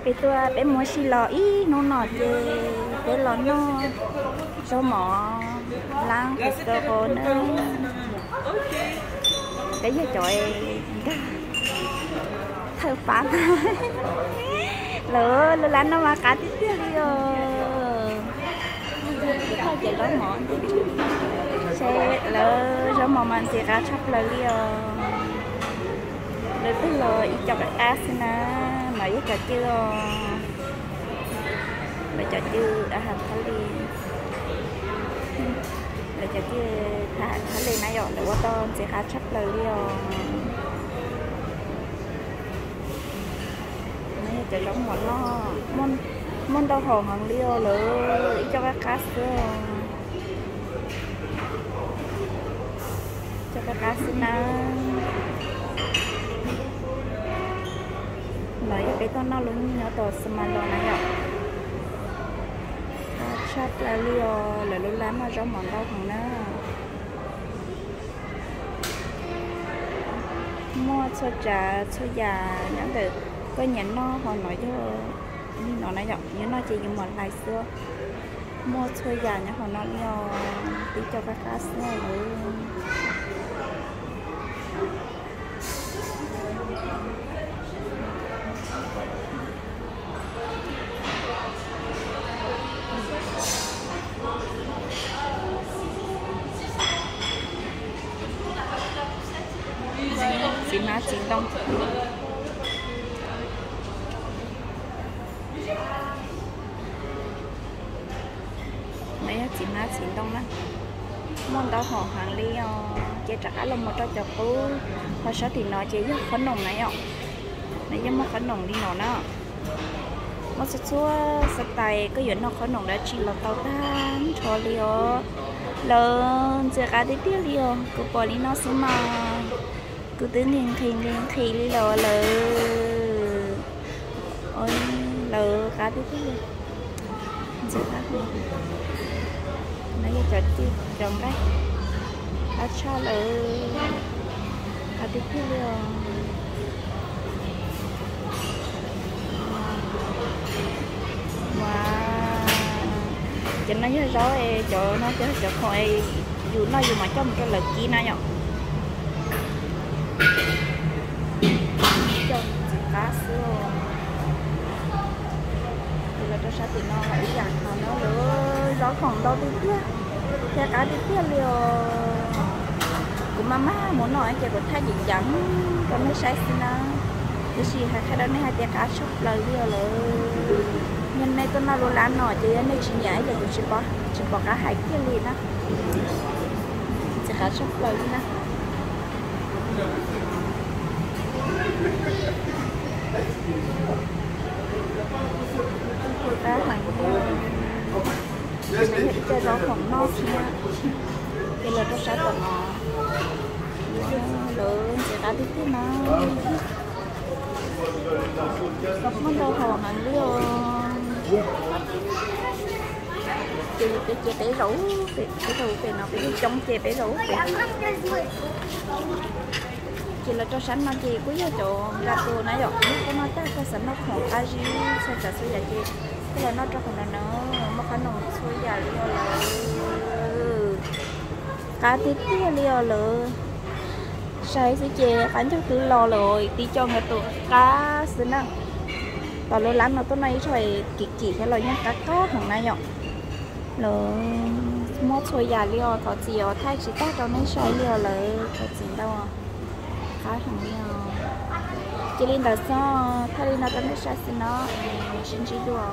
Peb tuaj peb muab sij los ib hnub no ces peb los noj zaub mov lab qhov tau qhov na. Peb yog cov nkag thawj pab na. Lawv lub lab no mas qab tiag tiag li os. Thawj ces zaub mov, lawv zaub mov mas ntxim qab tshaj plaws li os. Lawv twb los ib co qab qab xwb na, no yog cov cwj os. Lawv cov cwj a ha thab li, lawv cov cwj a ha thab li na yom, lawv ua tau ntxim qab tshaj plaws li os. No yog cov zaub mov loj, muaj ntau hom heev li os, lawv ib co qab qab xwb. Co qab qab xwb na. No yog peb tuaj noj lub nyob tom Xamas Los na yom. Tshaj plaws li os, lawv lub lab noj zaub mov ntau heev na. Muaj txhua tsav txhua yam nyob ntawm koj nyiam noj hauv no yog li no na yom, yus noj ces yus mam hlais xwb. Muaj txhua yam nyob hauv no li os, tib co qab qab xwb lawm. Txiv hmab txiv ntoo. No yog txiv hmab txiv ntoo na. Muaj ntau hom heev li os, ces rov qab los mus rau cov qub. Ho sab tim no ces yog qhob noom na yom. No yeej muaj qhob noom li no na. Muaj txhua txhua xab tais, koj yuav noj qhob noom dab tsi los tau tag nrho li os. Lawv ntxim qab tiag tiag li os, kuv pom li no xwb mas kuv twb nqhis nqhis nqhis nqhis li los lawm. Lawv qab tiag tiag li. Ntxim qab, no yog cov cwj cov nqaij, qab tshaj lawm, qab tiag tiag li os. Ua, cov no yog zaub, cov no yog cov khoom yus noj yus mam coj mus rau lawv kib na yom. Coj ntxim qab xwb. Ces los rau sab tim no ib yam nkaus no lawm, zaub khoom ntau tiag tiag, qab tiag tiag li os. Kuv maj maj mus noj ces kuv thaij ceev ceev rau nej saib xwb na. Tiam sis hais qhia rau nej hais tias qab tshaj plaws li os lawm. Yog nej tuaj noj lub lab no ces yog nej tsis nyiam ces kuv tsis pom qab hais kiag li na. Ntxim qab tshaj plaws li na. Qab heev, ib co zaub khoom noj thiab. Ces los rau sab tom no, lawv ntxim qab tiag tiag na. Muaj ntau hom heev li os. Ces peb ces peb zaum, peb zaum pem no, peb coob ces peb zaum pem. Ces los rau sab no ces kuj yog cov nka tus na yom, koj noj tag koj xav noj khoom qab zib txhua tsav txhua yam ces koj los noj rau qhov no na, muaj qhob noom txhua yam li os lawm. Qab tiag tiag li os lawm. Saib xwb ces qab ncaug twb los lawm, tib co nka tus qab xwb na. Tom lub lab no tuaj noj ib zaug kim kim thiab los yeej qab qab heev na yom. Lawv muaj txhua yam li os, thov txim os thaij tsis tag rau nej saib li os lawm, thov txim ntau. Qab heev li os. Cia li ntawd xwb, thaij li no rau nej saib xwb no, sib ntsib dua.